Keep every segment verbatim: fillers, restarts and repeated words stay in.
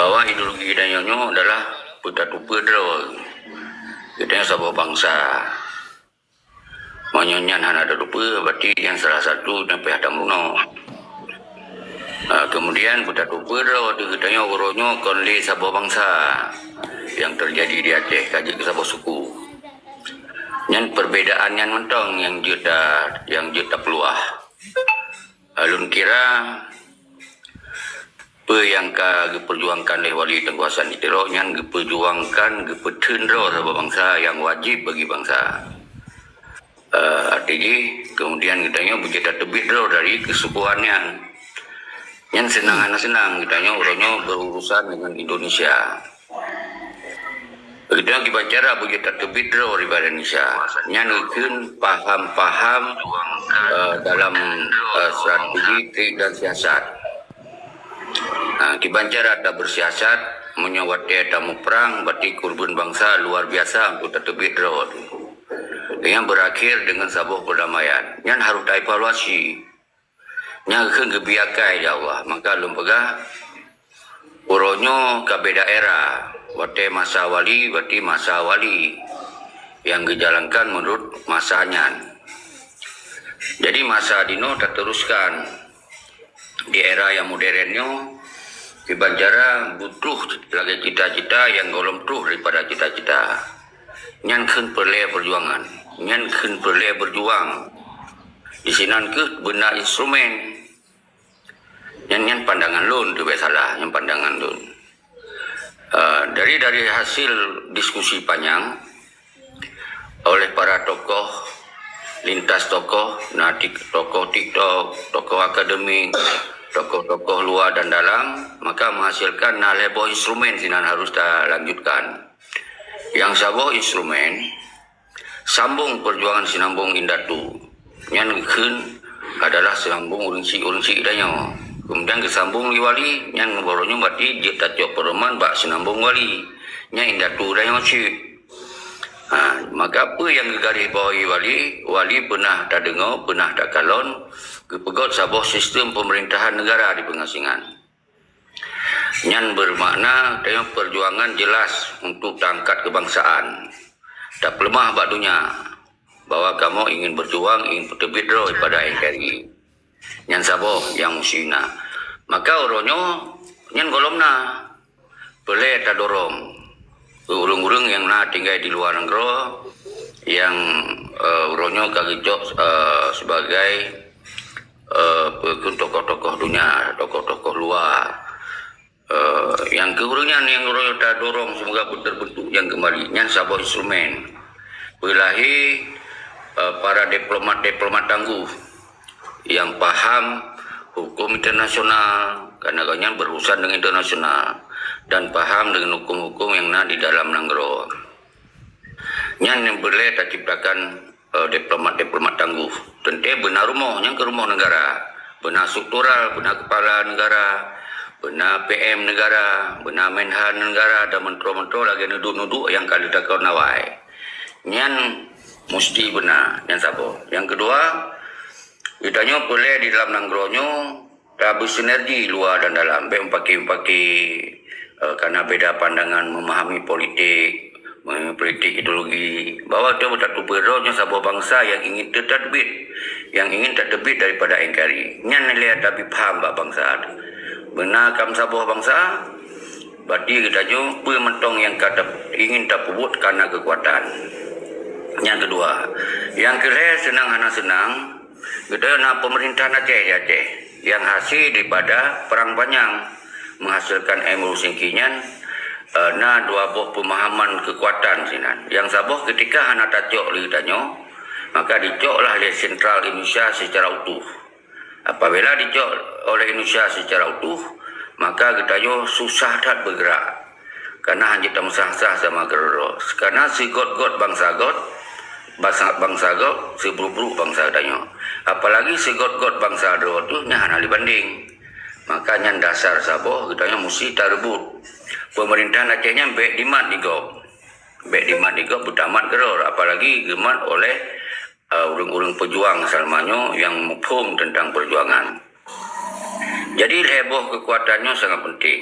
bahwa ideologi geutanyoe nyoe adalah peutatupeue droe geutanyoe saboh bansa. Meunyoe nyan hana tatupeue, berarti nyan salah satu nyang payah tamunoe. Ah, kemudian peutatupeue droe geutanyoe uroe nyoe kon lé saboh bansa nyang teujadi di Aceh, ka jeuet keu saboh suku. Nyan perbedaan nyan mantong nyang jeuet ta-, nyang jeuet tapeuluah. Lôn kira, peue nyang ka geupeujuangkan lé Wali Teungku Hasan di Tiro nyan geupeujuangkan, geupeutheun droe saboh bansa nyang wajéb bagi bansa. Eh, arti jih, kemudian geutanyoe beujeuet tateubiet droe dari keusukuan nyan. Nyan seunang hana seunang geutanyoe uroe nyoe berurusan dengan Indonesia. Geutanyoe kiban cara beujeuet tateubiet droe daripada Indonesia. Nyan geukheun paham-paham, eh, dalam, eh, strategi, trik dan siasat. Ha, kiban cara tabeursiasat, meunyoe watée tamuprang, berarti keureubeuen bansa luar biasa untuk tateubiet droe. Yang berakhir dengan saboh perdamaian. Nyan harôh taevaluasi. Nyan keuh geubri akai lé Allah. Maka lôn peugah, uroe nyoe ka beda era. Watée masa wali, berarti masa wali nyang geujalankan menurut masa nyan. Jadi, masa jinoe tateruskan di era nyang modern nyoe, kiban cara butroh lagée cita-cita nyang gohlom troh daripada cita-cita. Nyan kheun peureulée peujuangan. Nyan kheun peureulée beujuang. Disinan keuh beuna instrumen. Nyan, nyan pandangan lôn, teubiet salah, nyan pandangan lôn. Eh, dari, dari hasil diskusi panjang oleh para tokoh, lintas tokoh, na tik-, tokoh TikTok, tokoh akademik, tokoh-tokoh luar dan dalam, maka menghasilkan na lhée boh instrumen sinan harôh talanjutkan. Nyang saboh instrumen, sambong peujuangan sinambong indatu. Nyan kheun adalah sinambong ureuëng syik-ureuëng syik tanyoe. Kemudian geusambong lé wali, nyan uroe nyoe berarti jeuet tacok peureuman bak sinambong wali. Nyan indatu tanyoe cit. Ha, maka peue nyang geugaréh bawahi wali? Wali peunah tadeungoe, peunah takalon, geupeugét saboh sistem peumeurintahan neugara di peungasingan. Nyan beumakna tanyoe peujuangan jeulaih untuk taangkat keubangsaan, tapeuleumah bak donya bahwa kamoe ingin beujuang, ingin peuteubiet droe daripada N K R I. Nyan saboh nyang musti na. Maka uroe nyoe nyan gohlom na peureulée tadorong keu ureuëng-ureuëng nyang na tinggai di luwa nanggroe nyang, eh, uroe nyoe ka geucok, eh, sebagai, eh, peue kheun tokoh-tokoh donya, tokoh-tokoh luwa. Eh, nyang keu ureuëng nyan nyang uroe nyoe tadorong seumoga beuteubentuk nyang keumbali. Nyan saboh instrumen. Peulahé, eh, para diplomat-diplomat tangguh nyang paham huköm internasional, karena gobnyan berurusan dengan internasional, dan paham dengan huköm-huköm nyang na di dalam nanggroe. Nyan nyang peureulée taciptakan, eh, diplomat-diplomat tangguh. Teuntée beuna rumoh, nyang keu rumoh neugara. Beuna struktural, beuna keupala neugara, beuna P M neugara, beuna Menhan neugara, dan menteri-menteri lagée neuduek-neuduek nyang ka lheueh takon awai. Nyan musti beuna, nyan saboh. Nyang keudua, geutanyoe peureulée di dalam nanggroe nyoe, ka beusinergi luwa dan dalam, bék meupaké-meupaké, eh, karena beda pandangan memahami politik, memahami politik ideologi. Bahwa teuh tateubiet droe nyoe saboh bansa nyang ingin teutateubiet, nyang ingin tateubiet daripada N K R I. Nyan lé tabi paham bak bansa. Beuna kam saboh bansa, berarti geutanyoe peue mantong nyang ka ta-, ingin tapeubuet kana keukuatan. Nyang keudua, nyang keulhée seunang hana seunang, geutanyoe na peumeurintahan Aceh di Aceh nyang hase daripada Perang Panyang menghasilkan M U Singki nyan, eh, na dua boh peumahaman keukuatan sinan. Nyang saboh keutika hana tacok lé geutanyoe, maka dicoklah lé sentral Indonesia secara utuh. Apabila dicok oleh Indonesia secara utuh, maka geutanyoe susah that beugerak. Karena hana jeuet tameusah-sah sama keudroe. Karena sigot-got bansa got, bansa, bansa got, sibruk-bruk bansa tanyoe. Apalagi sigot-got bansa droe teuh nyan hana dibanding. Maka nyan dasar saboh geutanyoe musti tareubot. Peumeurintahan Aceh nyan bék dimat di gob. Bék dimat di gob beutamat keudroe, apalagi geumat oleh, eh, ureuëng-ureuëng peujuang salama nyoe nyang muphom teuntang peujuangan. Jadi, lhée boh keukuatan nyoe sangat penting.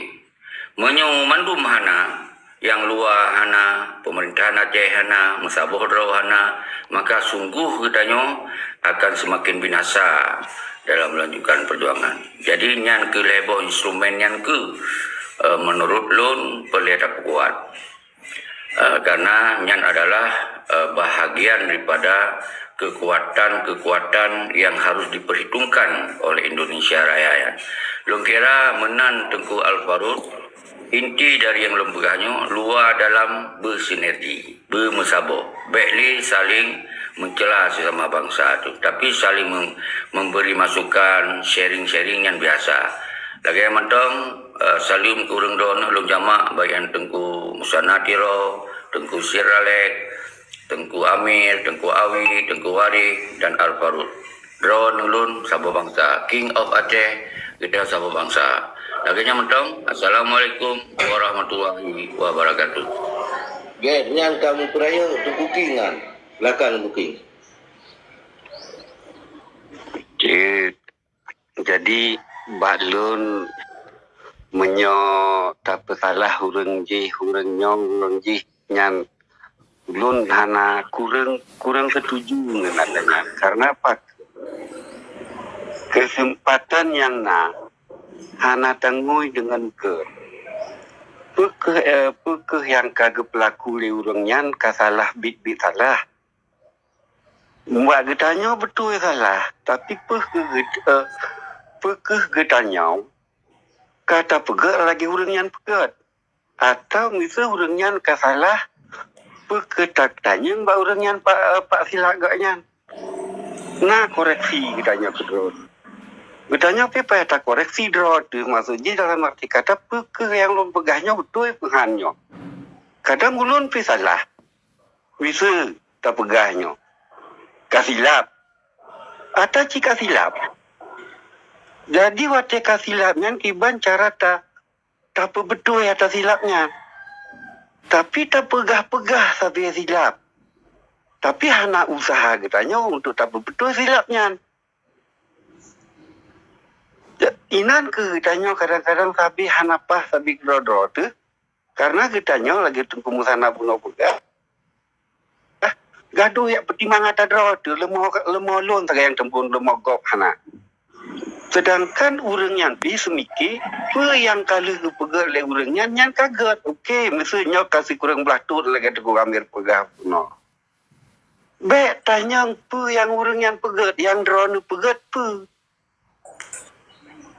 Meunyoe mandum hana, nyang luwa hana, pemerintahan Aceh hana, meusaboh droe hana, maka sungguh geutanyoe akan seumaken binasa dalam melanjutkan peujuangan. Jadi, nyan keuh lhée boh instrumen nyan keuh, eh, meunurot lôn, peureulée tapeukuat. Eh, karena nyan adalah, eh, bahagian daripada kekuatan-kekuatan yang harus diperhitungkan oleh Indonesia Raya nyan. Lôn kira meunan Teungku Al Farouk, inti dari nyang lôn peugah nyoe, luwa dalam beusinergi, beumeusaboh. Bék lé saling meucela sesama bangsa tu, tapi saling mem-, memberi masukan, sharing-sharing nyan biasa. Lagée mantong, eh, saleuem keu ureuëng droeneueh lôn jamak, baik nyang Teungku Musanna Tiro, Teungku Siralek, Teungku Amir, Teungku Awi, Teungku Warih, dan Al Farouk. Droeneueh lôn saboh bangsa, King of Aceh, geutanyoe saboh bangsa. Lagée nyan mantong, Assalamualaikum warahmatullahi wabarakatuh. Gét, nyan ka meupeurayeuk Teungku King nyan. Silakan Teungku King. Cit. Jadi, bak lôn, meunyoe tapeusalah ureuëng jih, ureuëng nyoe, ureuëng jih, nyan lôn hana kureueng, kureueng setuju ngon ata nyan. Karena apa? Keuseumpatan nyang na hana tangui deungon gét. Peu kheueh, eh, peu kheueh nyang ka geupeulaku lé ureuëng nyan ka salah, biet-biet salah. Bak geutanyoe beutôi salah, tapi peu kheueh geut-, eh, peu kheueh geutanyoe ka tapeugét lagée ureuëng nyan peugét? Atawa miseue ureuëng nyan ka salah, peu kheueh ta-, tanyong bak ureuëng nyan pak, eh, pak silap geuh nyan? Na koreksi geutanyoe keudroe. Geutanyoe pih payah takoreksi droe teuh, maksud jih dalam arti kata peu kheueh nyang lôn peugah nyoe beutôi peu han nyoe. Kadang ulôn pih salah. Miseue tapeugah nyoe, ka silap. Ata cit ka silap. Jadi watée ka silap nyan kiban cara ta-, tapeubeutôi ata silap nyan. Tapi tapeugah-peugah sabe silap. Tapi hana useuha geutanyoe untuk tapeubeutôi silap nyan. Inan kheueh geutanyoe kadang-kadang sabe hana paih sabe keudroe-droe teuh. Karena geutanyoe lagée Teungku Musanna bunoe peugah, gadoh jak peutimang ata droe teuh, leumo, leumo lôn sagai nyang teumbon leumo gob hana. Seudangkan ureuëng nyan pih seumike, peue nyang ka lheueh geupeugét lé ureuëng nyan, nyan ka gét. Oke, miseue nyoe ka sikureueng blaih thon lagée Teungku Amir peugah bunoe. Bék tanyong peue nyang ureuëng nyan peugét, nyang droeneueh peugét peue.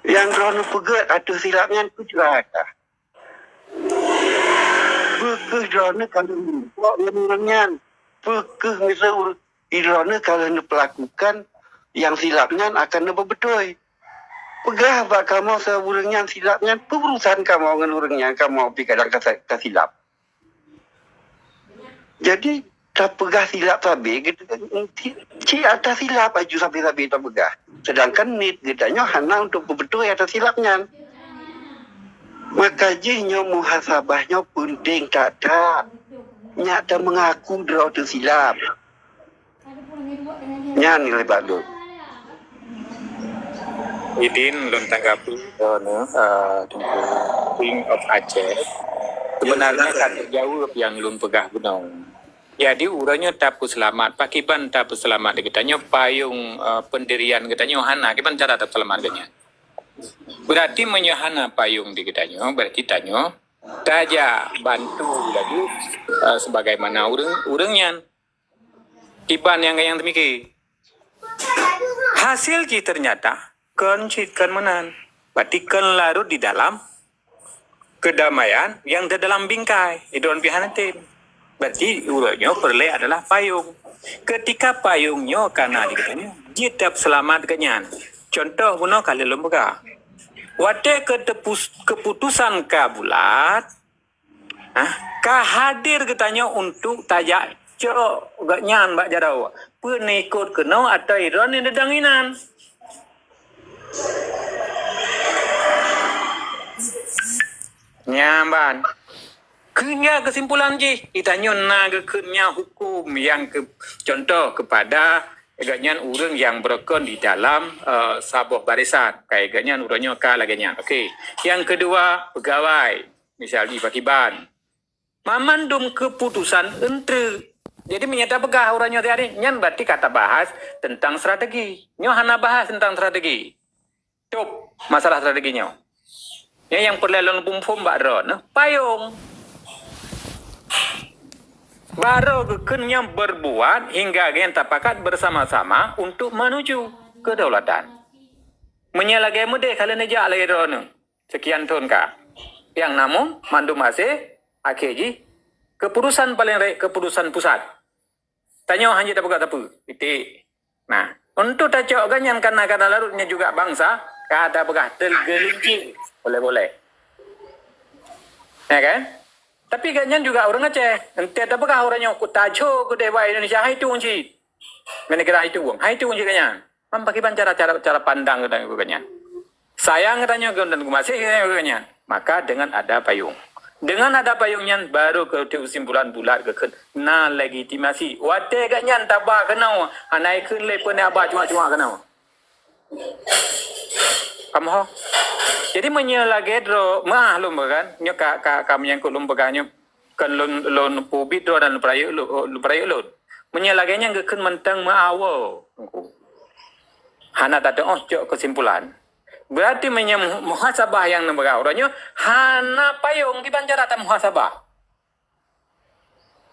Nyang droeneueh peugét ateueh silap nyan peue ceurita. Peu kheueh droeneueh ka lheueh meurumpok ngon ureuëng nyan? Peu kheueh miseue ureuëng droeneueh ka lheueh neupeulakukan nyang silap nyan akan neubeubeutôi? Peugah bak kamoe, sabab ureuëng nyan silap nyan, peu urusan kamoe ngon ureuëng nyan, kamoe pih kadang ka sa-, ka silap. Jadi, tapeugah silap sabe, cit ata silap aju sabe-sabe tapeugah. Sedangkan niet geutanyoe hana untuk peubeutôi ata silap nyan. Maka jih nyoe muhasabah nyoe peunteng that-that. Nyak tameungaku droe teusilap. Nyan nilai baru. Idin lôn tanggapi, eh, ni, eh, Teungku King of Aceh. Sebenarnya ka teujaweueb nyang lôn peugah bunoe. Jadi, uroe nyoe tapeuseulamat, pakiban tapeuseulamat di geutanyoe payong, eh, pendirian geutanyoe hana, kiban cara tapeuseulamat geutanyoe. Berarti meunyoe hana payong di geutanyoe, berarti tanyoe tajak bantu laju, eh, sebagaimana ureuëng, ureuëng nyan. Kiban nyang gayang teumike. Hasil jih ternyata kon cit kon meunan. Berarti kon larot di dalam kedamaian nyang di dalam bingkai, idon pihan tem. Berarti uroe nyoe peureulée adalah payong. Ketika payong nyoe kana di geutanyoe, jeuet tapeuseulamat geuhnyan. Contoh bunoe ka lheueh lôn peugah. Watée keutepus-, keputusan ka bulat, Hah? Ka hadir geutanyoe untuk tajak cok geuhnyan bak jaroe. Peue neuikot keunoe ateueh droeneuh neudong inan? Nyan ban. Keu nyan keusimpulan jih, geutanyoe na geukheun nyan huköm nyang keu-, contoh keupada geuhnyan ureuëng nyang beurukon di dalam, eh, saboh barisan. Kai geuhnyan uroe nyoe ka lagée nyan. Oke. Nyang keudua, peugawai. Misal di pakiban. Mamandum keuputusan eunteuk. Jadi meunyoe tapeugah uroe nyoe tadi, nyan berarti ka tabahas teuntang strategi. Nyoe hana bahas teuntang strategi. Cop masalah strategi nyoe. Nyoe nyang peureulée lôn phom-phom bak droeneuh, payong. Baro geukheun nyang berbuat hingga geuhnyan tapakat bersama-sama untuk menuju kedaulatan. Meunyoe lagée meudeh ka lheueh neujak lagée droeneuh, sekian thon ka. Nyang namun mandum hase akhé jih keputusan paléng rayeuk keputusan pusat. Tanyoe hana tapeugah sapeue, titik. Nah, untuk tacok geuhnyan kana kana larot nyan juga bansa, ka tapeugah teugeulincik boleh-boleh. Ya kan? Tapi geuhnyan juga ureuëng Aceh. Ente tapeugah ureuëng nyoe ku tajo keudeh bak Indonesia hai tueng cit. Meunegara hai tueng, hai tueng cit geuhnyan. Mam pakiban cara cara cara pandang geuhnyan. Sayang geutanyoe dan geumaséh geutanyoe. Maka dengan ada payung. Dengan ada payung nyan baru keutimpulan bulat geukheun na legitimasi. Watée geuhnyan taba keunoe, hana ikheun lé peue na ba cuak-cuak keunoe. Kamoe ho. Jadi meunyoe lagée droe meuah lôn peugah, nyoe ka ka ka menyangkut lôn peugah nyoe kan lôn lôn peubiet droe dan lôn peurayeuk lôn, lôn peurayeuk lôn. Meunyoe lagée nyan geukheun mantong meuah woe. Hana tateuoh cok keusimpulan. Berarti meunyoe mu- muhasabah nyang neupeugah uroe nyoe hana payong kiban cara tamuhasabah.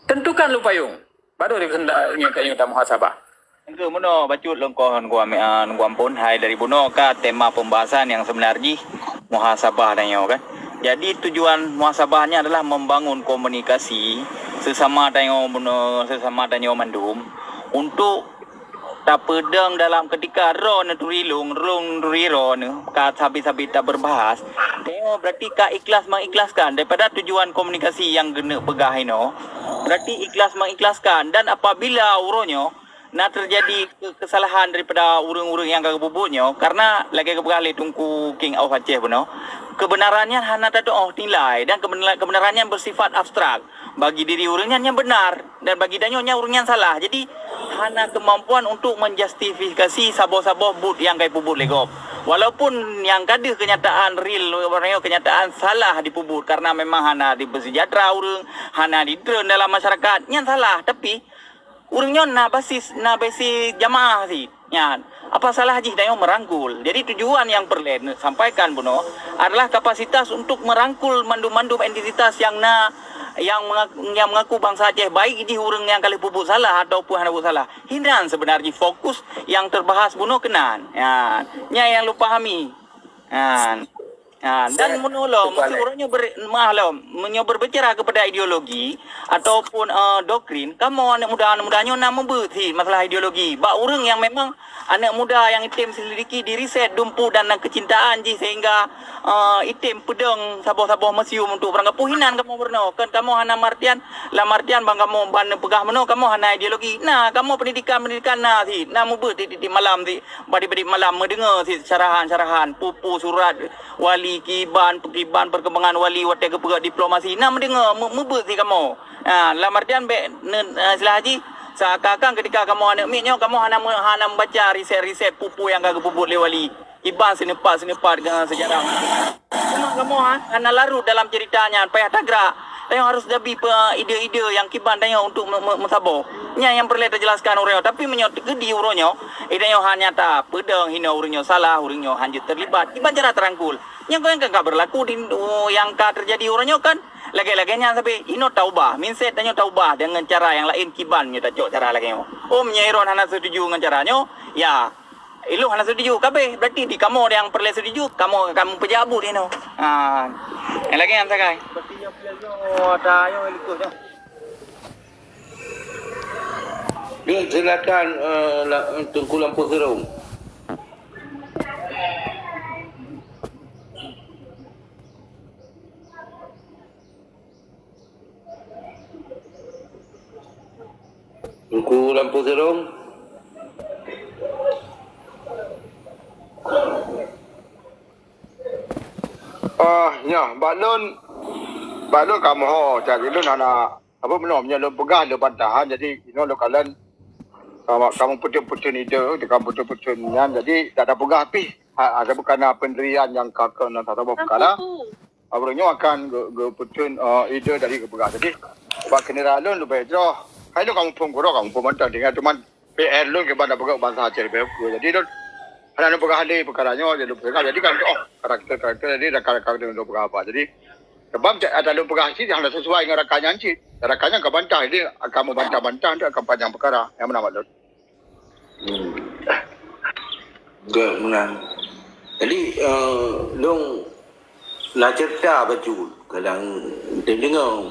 Tentukan lu payong, baru dikehendak nyoe tanyoe tamuhasabah. Engke meunoe bacut lôn kon guam an guam pun hai dari bunoe ka tema pembahasan yang sebenar jih muhasabah tanyoe kan. Jadi tujuan muhasabah nyan adalah membangun komunikasi sesama tanyoe bunoe sesama tanyoe mandum untuk tapeudong dalam ketika droe neuturi lôn, lôn neuturi droe neu ka sabe-sabe tabeubahas. Tanyoe berarti ka ikhlas mengikhlaskan daripada tujuan komunikasi nyang geuneuk peugah inoe. Berarti ikhlas mengikhlaskan dan apabila uroe nyoe na terjadi ke- kesalahan daripada ureuëng-ureuëng nyang ka geupubuet nyoe karena lagée geupeugah lé Teungku King of Aceh bunoe, kebenaran nyan hana tateuoh nilai dan kebenaran, kebenaran nyan bersifat abstrak. Bagi diri ureuëng nyan nyang benar dan bagi tanyoe nyan ureuëng nyan salah. Jadi hana kemampuan untuk menjustifikasi saboh-saboh buet nyang ka ipubuet lé gob. Walaupun nyang ka deuh kenyataan real, kenyataan salah dipubuet karena memang hana dibeuseujahtra ureuëng, hana didreun dalam masyarakat, nyan salah. Tapi ureuëng nyoe na basis, na basis jamaah sit. Nyan, apa salah jih tanyoe merangkul? Jadi tujuan nyang peureulée sampaikan bunoe adalah kapasitas untuk merangkul mandum-mandum entitas nyang na nyang mengaku, nyang mengaku bansa Aceh, baik jih ureuëng nyang ka lheueh pubuet salah ataupun hana pubuet salah. Hinan sebenar jih fokus nyang teubahas bunoe keunan. Nyan, nyan nyang lôn pahami. Nyan. Ha, dan meunyoe lom, meunyoe uroe nyoe ber-, maaf lom, meunyoe berbicara kepada ideologi ataupun, eh, doktrin, kamoe aneuk muda-aneuk muda nyoe na meubeuet sit masalah ideologi. Bak ureuëng nyang memang aneuk muda nyang item selidiki diri set dumpeue dan na keucintaan jih sehingga, eh, item peudong saboh-saboh museum untuk barangkapeue hinan kamoe meurunoe. Kan kamoe hana martian, lam artian ban kamoe ban neupeugah meunoe kamoe hana ideologi. Na, kamoe pendidikan-pendidikan na sit, na meubeuet tieb-tieb malam sit, badi-badi malam meudeungoe sit syarahan-syarahan, peue-peue surat wali kiban, kiban perkembangan wali watée geupeugah diplomasi. Na meudeungoe, meu-, meubeuet sit kamoe. Ha, lam artian bék ne-, ha, istilah jih, seakan-akan ketika kamoe aneuk miet nyoe, kamoe hana meu-, hana membaca riset-riset peue-peue nyang ka geupubuet lé wali. Kiban sineupat-sineupat, eh, sejarah. Cuma kamoe, ha, hana larut dalam cerita nyan, payah tagrak. Tanyoe harus tabi pe-, ide-ide nyang kiban tanyoe untuk me-, me-, meusaboh. Nyan nyang peureulée tajelaskan uroe nyoe. Tapi meunyoe teukeudi uroe nyoe, eh, tanyoe hana tapeudong hino ureuëng nyoe salah, ureuëng nyoe hanjeuet terlibat. Kiban cara terangkul. Nyang ka, ka berlaku di, nyang ka terjadi uroe nyoe kan lagée-lagée nyan sabe. Inoe taubah, mindset tanyoe taubah dengan cara nyang laén kiban nyoe tacok cara lagée nyoe. Oh, meunyoe droen hana setuju ngon cara nyoe, ya, ilong hana setuju kabeh. Berarti di kamoe nyang peureulée setuju, kamoe, kamoe peujabut inoe. Ha. Nyang lagée nyan sagai. Ya, silakan, eh, la-, Teungku Lampôh Seurong. Teungku Lampôh Seurong. Ah, nyoe, bak lôn, bak lôn ka moho, cak lôn hana, apa, meunoe, meunyoe lôn peugah, lôn bantahan, jadi, inoe lôn kalon, ka, ka meupeutheun-peutheun ide, ka meupeutheun-peutheun nyan, jadi, dak tapeugah pih, ha, ha, bukan na pendirian nyang ka, ka na saboh peukara. Abang nyoe akan ge-, geupeutheun, eh, ide dari geupeugah. Jadi, bak keuneura lôn leubeh jroh. Hai lôn kamoe phon keudroe, kamoe phon mantong. Tinggai teuma P R lôn keu banda peugah bansa Aceh leubeh ukeue. Jadi, lôn hana lôn peugah lé peukara nyoe, jadi lôn peugah. Jadi, kan, oh, karakter-karakter, jadi rakan-rakan lôn peugah apa. Jadi, sebab ata lôn peugah cit hana sesuai ngon rakan nyan cit. Rakan nyan ka bantah, jadi akan meubantah-bantah, akan panjang peukara. Nyang meunan, Mak Lôn. Hmm. Good, meunan. Jadi, eh, lôn na cerita bacut, kadang teudeungoe.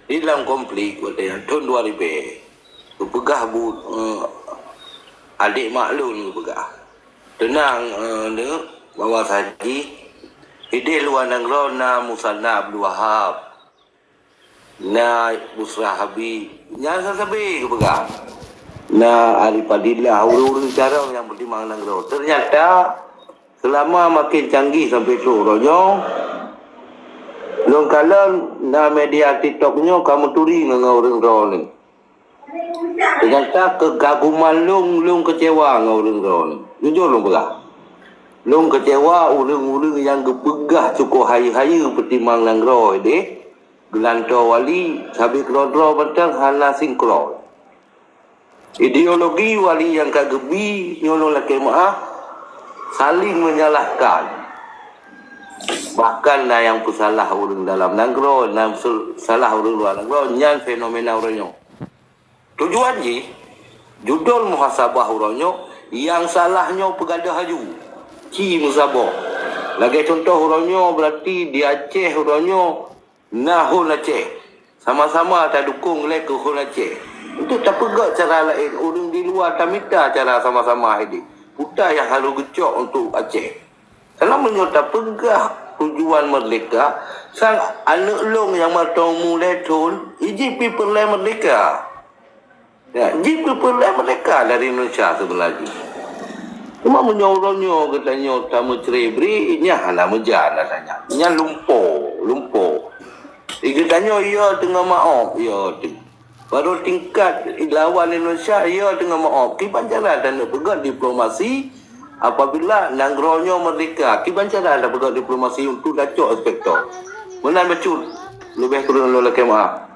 Di dalam konflik watèe nyan thôn dua ribèe, geupeugah bu, eh, adék mak lôn geupeugah, "Teunang, eh, neuk, bahwa saji idéh luwa nanggroe na Musanna Abdul Wahab." Na Busra Habib, nyan sabe-sabe geupeugah. Na Arif Fadillah, ureueng-ureueng carông nyang peutimang nanggroe. Teunyata, seulama makin canggih sampoe trôk uroe nyoe, lôn kalon na media TikTok nyoe ka meuturi ngon ureueng droeneuh. Teunyata keukaguman lôn, lôn keucewa ngon ureueng droeneuh. Jujur lôn peugah. Lôn keucewa ureueng-ureueng nyang geupeugah cukôp hayeue-hayeue peutimang nanggroe deh. Geulantoe wali, sabe keudroe-droe mantong hana sinkron. Ideologi wali nyang ka geubi nyoe lôn lakèe meu'ah, saling menyalahkan. Bahkan na nyang peusalah ureueng dalam nanggroe, na peusalah ureueng luwa nanggroe, nyan fenomena uroe nyoe. Tujuan jih, judul muhasabah uroe nyoe, nyang salah nyoe peugadôh aju, ci meusaboh. Lagèe cuntoh uroe nyoe, berarti di Aceh uroe nyoe, na Hon Aceh. Sama-sama tadukong lé keu Hon Aceh. Untuk tapeugah cara laén, ureueng di luwa tamita cara sama-sama hidup. Peue nyang harôh geucok untuk Aceh. Karena meunyoe tapeugah tujuan merdeka, sang aneuk lôn nyang mantong mulai thôn, iji pi peureulèe merdeka. Ya, jih peue-peue lé merdeka dari Indonesia seubeuna jih. Cuma meunyoe uroe nyoe geutanyoe tameucre bri, nyan hana meujan rasanya. Nyan lumpo, lumpo. Di geutanyoe, ya teungoh maoh, ya teungoh. Baru tingkat lawan Indonesia, ya teungoh maoh. Kiban cara taneuk peugah diplomasi apabila nanggroe nyoe merdeka. Kiban cara tapeugah diplomasi untuk tacok inspektor. Meunan bacut. Leubeh kureueng lôn lakèe meu'ah.